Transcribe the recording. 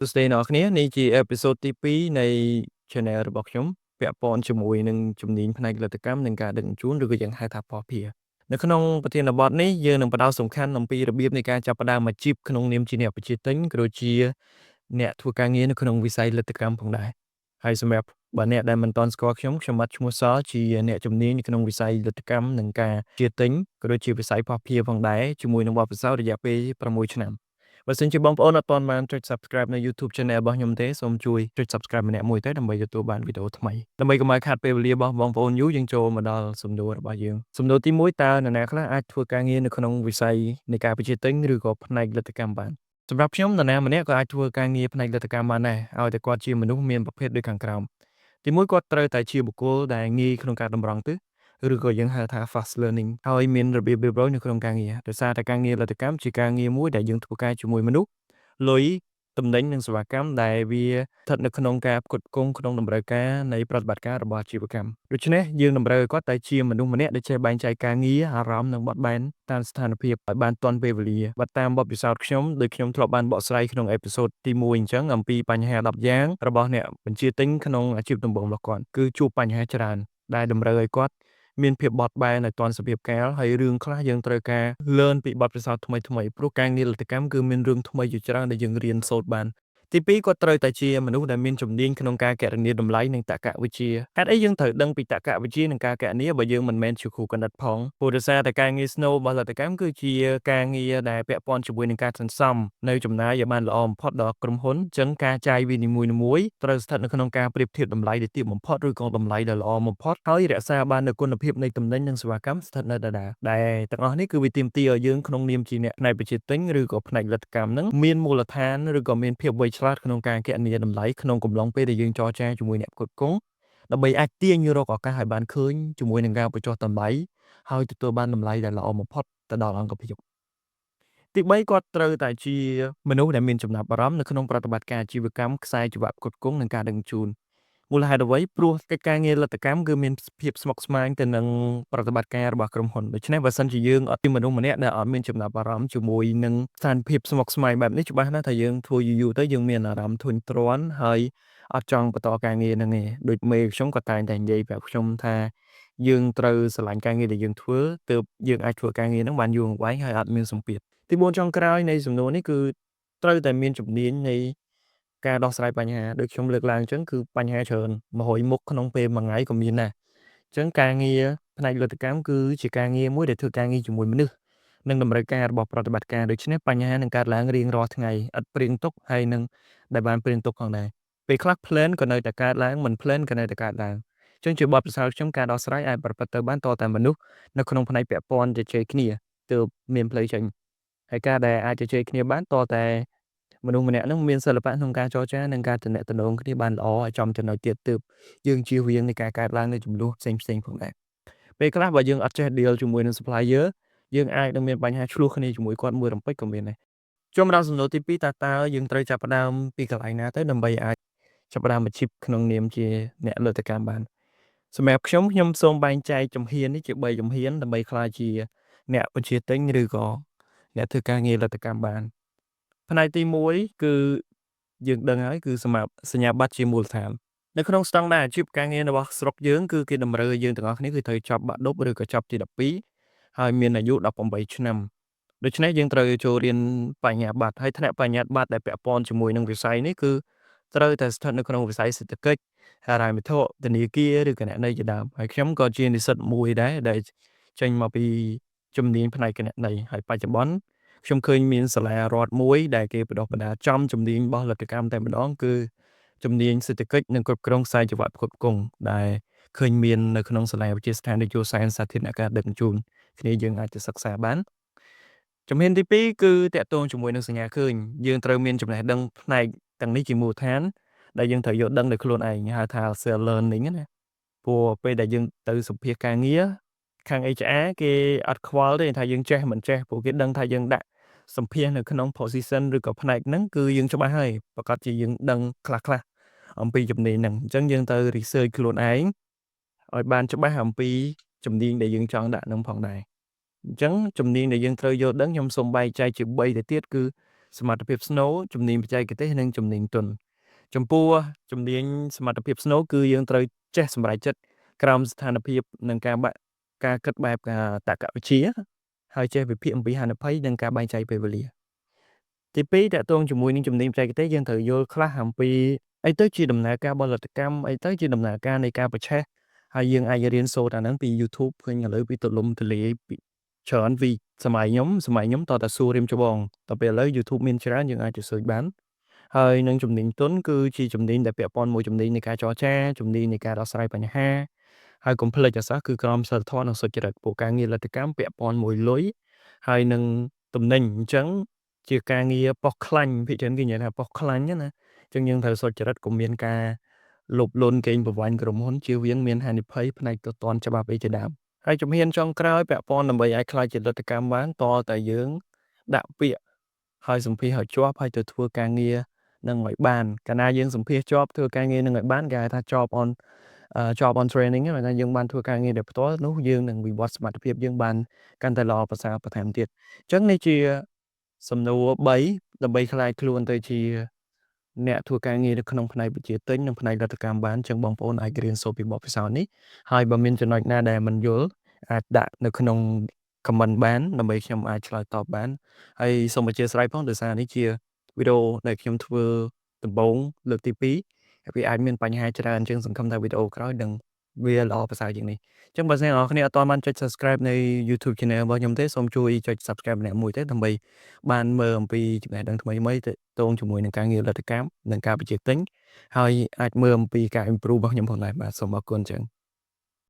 សួស្តីអ្នកនរគ្នានេះជា episode ទី2នៃ channel របស់ខ្ញុំពាក់ព័ន្ធជាមួយនឹងជំនាញផ្នែកលទ្ធកម្មនិងការដឹកជញ្ជូនឬក៏យើងហៅថាភស្តុភារនៅក្នុងប្រធានបទនេះយើងនឹងផ្ដោតសំខាន់អំពីរបៀបនៃការចាប់ផ្ដើមអាជីពក្នុងនាមជាអ្នកបញ្ជាទិញក៏ដូចជាអ្នកធ្វើការងារនៅក្នុងវិស័យលទ្ធកម្មផងដែរហើយសម្រាប់បើអ្នកដែលមិនទាន់ស្គាល់ខ្ញុំខ្ញុំបាទឈ្មោះសល់ជាអ្នកជំនាញនៅក្នុងវិស័យលទ្ធកម្មនិងការជាទិញក៏ដូចជាវិស័យភស្តុភារផងដែរជាមួយនឹងបទពិសោធន៍រយៈពេល6ឆ្នាំបើសិនជាបងប្អូនអត់ទាន់បានចុច Subscribe នៅ YouTube Channel របស់ខ្ញុំទេសូមជួយចុច Subscribe ម្នាក់មួយទៅដើម្បីទទួលបានវីដេអូថ្មីដើម្បីកុំឲ្យខាតពេលវេលារបស់បងប្អូនយូរយើងចូលមកដល់សំណួររបស់យើងសំណួរទី1តើនរណាខ្លះអាចធ្វើការងារនៅក្នុងវិស័យនៃការបញ្ជាទិញឬក៏ផ្នែកលទ្ធកម្មបានសម្រាប់ខ្ញុំនរណាម្នាក់ក៏អាចធ្វើការងារផ្នែកលទ្ធកម្មបានដែរឲ្យតែគាត់ជាមនុស្សមានប្រភេទដូចខាងក្រោមទីមួយគាត់ត្រូវតែជាបុគ្គលដែលងាយក្នុងការតម្រង់ទិសឬក៏យើងហៅថា fast learning ហើយមានរបៀបរៀបរយនៅក្នុងការងារដោយសារតែការងារលទ្ធកម្មជាការងារមួយដែលយើងធ្វើការជាមួយមនុស្សលុយទំនិញនិងសេវាកម្មដែលវាស្ថិតនៅក្នុងការផ្គត់ផ្គង់ក្នុងតម្រូវការនៃប្រតិបត្តិការរបស់អាជីវកម្មដូច្នេះយើងតម្រូវឲ្យគាត់តែជាមនុស្សម្នាក់ដែលចេះបែងចែកការងារអារម្មណ៍និងបត់បែនតាមស្ថានភាពឲ្យបានទាន់ពេលវេលាបើតាមបទពិសោធន៍ខ្ញុំដោយខ្ញុំធ្លាប់បានបកស្រាយក្នុង episode ទី1អញ្ចឹងអំពីបញ្ហា10យ៉ាងរបស់អ្នកបញ្ជាទិញក្នុងអាជីពដំបូងរបស់គាត់គឺជួបបញ្ហាច្រើនដែលតម្រូវឲ្យគាត់មានភាពបត់បែនឲ្យទាន់សភាពកាលហើយរឿងខ្លះយើងត្រូវការ learn ពីបទពិសោធន៍ថ្មីៗព្រោះការងារលទ្ធកម្មគឺមានរឿងថ្មីជាច្រើនដែលយើងរៀនសូត្របានទី2គាត់ត្រូវតែជាមនុស្សដែលមានជំនាញក្នុងការគណនាតម្លៃនិងតក្កវិជ្ជាហេតុអីយើងត្រូវដឹងពីតក្កវិជ្ជានិងការគណនាបើយើងមិនមែនជាគ្រូគណិតផងព្រោះដោយសារតែការងារ ស្នូល របស់លទ្ធកម្មគឺជាការងារដែលពាក់ព័ន្ធជាមួយនឹងការសន្សំនៅចំណាយឲ្យបានល្អបំផុតដល់ក្រុមហ៊ុនអញ្ចឹងការចាយវានីមួយៗត្រូវស្ថិតនៅក្នុងការប្រៀបធៀបតម្លៃដែលទាបបំផុតឬក៏តម្លៃដែលល្អបំផុតហើយរក្សាបាននូវគុណភាពនៃទំនិញនិងសេវាកម្មស្ថិតនៅដដែលដែលទាំងអស់នេះគឺវាទាមទារឲ្យយើងក្នុងនាមជាអ្នកផ្នែកបញ្ជាទិញឬក៏ផ្នែកលទ្ធកម្មហ្នឹងមានមូលដ្ឋានឬក៏មានភាពវៃឆ្លាតក្នុងការគណនាតម្លៃក្នុងកំឡុងពេលដែលយើងចរចាជាមួយអ្នកផ្គត់ផ្គង់ដើម្បីអាចទាញរកឱកាសឲ្យបានឃើញជាមួយនឹងការបញ្ចុះតម្លៃហើយទទួលបានតម្លៃដែលល្អបំផុតទៅដល់អង្គភាពទី3គាត់ត្រូវតែជាមនុស្សដែលមានចំណាប់អារម្មណ៍នៅក្នុងប្រតិបត្តិការអាជីវកម្មខ្សែច្រវាក់ផ្គត់ផ្គង់និងការដឹកជញ្ជូនមូលហេតុអ្វីព្រោះកិច្ចការងារលទ្ធកម្មគឺមានភាពស្មុគស្មាញទៅនឹងប្រតិបត្តិការរបស់ក្រុមហ៊ុនដូច្នេះបើសិនជាយើងអត់ជាមនុស្សម្នាក់ដែលអត់មានចំណាប់អារម្មណ៍ជាមួយនឹងស្ថានភាពស្មុគស្មាញបែបនេះច្បាស់ណាស់ថាយើងធ្វើយូរៗទៅយើងមានអារម្មណ៍ធុញទ្រាន់ហើយអត់ចង់បន្តការងារហ្នឹងទេដូចមេខ្ញុំក៏តែងតែនិយាយប្រាប់ខ្ញុំថាយើងត្រូវស្រឡាញ់ការងារដែលយើងធ្វើទើបយើងអាចធ្វើការងារហ្នឹងបានយូរអង្វែងហើយអត់មានសម្ពាធទី4ចុងក្រោយនៃសំណួរនេះគឺត្រូវតែមានជំនាញនៃការដោះស្រាយបញ្ហាដូចខ្ញុំលើកឡើងអញ្ចឹងគឺបញ្ហាច្រើន100មុខក្នុងពេលមួយថ្ងៃក៏មានដែរអញ្ចឹងការងារផ្នែកលទ្ធកម្មគឺជាការងារមួយដែលធ្វើការងារជាមួយមនុស្សនិងតម្រូវការរបស់ប្រតិបត្តិការដូច្នេះបញ្ហានឹងកើតឡើងរៀងរាល់ថ្ងៃឥតព្រៀងទុកហើយនឹងដែលបានព្រៀងទុកផងដែរពេលខ្លះ plan ក៏នៅតែកើតឡើងមិន plan ក៏នៅតែកើតឡើងអញ្ចឹងជាបទពិសោធន៍ខ្ញុំការដោះស្រាយអាចប្រព្រឹត្តទៅបានតតែមនុស្សនៅក្នុងផ្នែកពាក់ព័ន្ធជជែកគ្នាទើបមានផ្លូវចេញហើយការដែលអាចជជែកគ្នាបានតតែមនុស្សម្នាក់ហ្នឹងមានសិល្បៈក្នុងការចរចានិងការទំនាក់ទំនងគ្នាបានល្អឲ្យចំចំណុចទៀតទើបយើងជៀសវាងនៃការកើតឡើងនូវជម្លោះផ្សេងៗផងដែរពេលខ្លះបើយើងអត់ចេះ deal ជាមួយនឹង supplier យើងអាចនឹងមានបញ្ហាឈ្លោះគ្នាជាមួយគាត់មួយរំពេចក៏មានដែរចូលមកដល់សំណួរទី2តើតើយើងត្រូវចាប់ផ្ដើមពីកន្លែងណាទៅដើម្បីអាចចាប់ផ្ដើមអាជីពក្នុងនាមជាអ្នកលទ្ធកម្មបានសម្រាប់ខ្ញុំខ្ញុំសូមបែងចែកជំហាននេះជា3ជំហានដើម្បីក្លាយជាអ្នកបញ្ជាទិញឬក៏អ្នកធ្វើការងារលទ្ធកម្មបានផ្នែកទី1គឺយើងដឹងហើយគឺសម្រាប់សញ្ញាបត្រជាមូលដ្ឋាននៅក្នុងស្តង់ដារអាជីពការងាររបស់ស្រុកយើងគឺគេតម្រូវឲ្យយើងទាំងអស់គ្នាគឺត្រូវចប់បាក់ឌុបឬក៏ចប់ទី12ហើយមានអាយុ18ឆ្នាំដូច្នេះយើងត្រូវចូលរៀនបញ្ញាបត្រហើយថ្នាក់បញ្ញាបត្រដែលពាក់ព័ន្ធជាមួយនឹងវិស័យនេះគឺត្រូវតែស្ថិតនៅក្នុងវិស័យសេដ្ឋកិច្ចហិរញ្ញវត្ថុធនាគារឬគណនេយ្យជាដើមហើយខ្ញុំក៏ជានិស្សិតមួយដែរដែលចេញមកពីជំនាញផ្នែកគណនេយ្យហើយបច្ចុប្បន្នខ្ញុំឃើញមានសាលារដ្ឋមួយដែលគេបណ្ដុះបណ្ដាលចំជំនាញរបស់លទ្ធកម្មតែម្ដងគឺជំនាញសេដ្ឋកិច្ចនិងគ្រប់គ្រងខ្សែច្រវាក់ផ្គត់ផ្គង់ដែលឃើញមាននៅក្នុងសាលាវិទ្យាស្ថាននយោបាយសាធារណការដឹកជញ្ជូនគ្នាយើងអាចទៅសិក្សាបានជំហានទី2គឺតាក់ទងជាមួយនឹងសញ្ញាឃើញយើងត្រូវមានចំណេះដឹងផ្នែកទាំងនេះជាមូលដ្ឋានដែលយើងត្រូវយល់ដឹងដោយខ្លួនឯងហៅថា self learning ណាព្រោះពេលដែលយើងទៅសម្ភាសការងារខាង HR គេអត់ខ្វល់ទេថាយើងចេះមិនចេះព្រោះគេដឹងថាយើងដាក់សម្ភាសនៅក្នុង position ឬក៏ផ្នែកហ្នឹងគឺយើងច្បាស់ហើយប្រាកដជាយើងដឹងខ្លះៗអំពីជំនាញហ្នឹងអញ្ចឹងយើងទៅ research ខ្លួនឯងឲ្យបានច្បាស់អំពីជំនាញដែលយើងចង់ដាក់នឹងផងដែរអញ្ចឹងជំនាញដែលយើងត្រូវយល់ដឹងខ្ញុំសូមបែងចែកជា3ទៅទៀតគឺ សមត្ថភាពស្នូលជំនាញបច្ចេកទេសនិងជំនាញទន់ចំពោះជំនាញសមត្ថភាពស្នូលគឺយើងត្រូវចេះសម្រេចចិត្តក្រោមស្ថានភាពនិងការបាក់ការគិតបែបតក្កវិទ្យាហើយចេះវិភាគអំពីហានិភ័យនិងការបែងចែកពេលវេលាទី2ទាក់ទងជាមួយនឹងជំនាញបច្ចេកទេសយើងត្រូវយល់ខ្លះអំពីអីទៅជាដំណើរការបលិតកម្មអីទៅជាដំណើរការនៃការប្រឆេះហើយយើងអាចរៀនសូត្រអាហ្នឹងពី YouTube ឃើញឥឡូវពីទូលំទូលាយពីច្រើនពីសម័យខ្ញុំសម័យខ្ញុំតតែសួររៀមច្បងដល់ពេលឥឡូវ YouTube មានច្រើនយើងអាចទៅ search បានហើយនឹងជំនាញទន់គឺជាជំនាញដែលពាក់ព័ន្ធមួយជំនាញនៃការចរចាជំនាញនៃការដោះស្រាយបញ្ហាហើយកុំភ្លេចអសោះគឺក្រមសីលធម៌និងសុចរិតពួកការងារលទ្ធកម្មពាក់ព័ន្ធមួយលុយហើយនឹងទំនិញអញ្ចឹងជាការងារប៉ុស្តិ៍ខ្លាញ់ភាគច្រើនគេនិយាយថាប៉ុស្តិ៍ខ្លាញ់ណាអញ្ចឹងយើងត្រូវសុចរិតកុំមានការលោភលន់កេងប្រវ័ញ្ចក្រុមហ៊ុនជៀសវាងមានហានិភ័យផ្នែកទណ្ឌច្បាប់អីជាដើមហើយជំហានចុងក្រោយពាក់ព័ន្ធដើម្បីអាចក្លាយជាលទ្ធកម្មបានតតែយើងដាក់ពាក្យហើយសម្ភាសឲ្យជាប់ហើយទៅធ្វើការងារនឹងឲ្យបានកាលណាយើងសម្ភាសជាប់ធ្វើការងារនឹងឲ្យបានគេហៅថា job on training ហ្នឹងថាយើងបានធ្វើការងារដោយផ្ទាល់នោះយើងនឹងវិវត្តសមត្ថភាពយើងបានកាន់តែល្អប្រសើរបន្ថែមទៀតអញ្ចឹងនេះជាសំណួរ3ដើម្បីក្លាយខ្លួនទៅជាអ្នកធ្វើការងារនៅក្នុងផ្នែកបញ្ជាទិញនិងផ្នែកលទ្ធកម្មបានអញ្ចឹងបងប្អូនអាចរៀនសូត្រពីបទពិសោធន៍នេះហើយបើមានចំណុចណាដែលមិនយល់អាចដាក់នៅក្នុង comment បានដើម្បីខ្ញុំអាចឆ្លើយតបបានហើយសូមអធ្យាស្រ័យផងដោយសារនេះជាវីដេអូដែលខ្ញុំធ្វើដំបូងលើកទី2វាអាចមានបញ្ហាច្រើនអញ្ចឹងសង្ឃឹមថាវីដេអូក្រោយនឹងវាល្អប្រសើរជាងនេះអញ្ចឹងបើសិនអ្នកនរគ្នាអត់ទាន់បានចុច Subscribe នៅ YouTube Channel របស់ខ្ញុំទេសូមជួយចុច Subscribe ម្នាក់មួយទេដើម្បីបានមើលអំពីចំណេះដឹងថ្មីៗទាក់ទងជាមួយនឹងការងារលទ្ធកម្មនិងការបញ្ជាទិញហើយអាចមើលអំពីការ improve របស់ខ្ញុំផងដែរបាទសូមអរគុណអញ្ចឹង។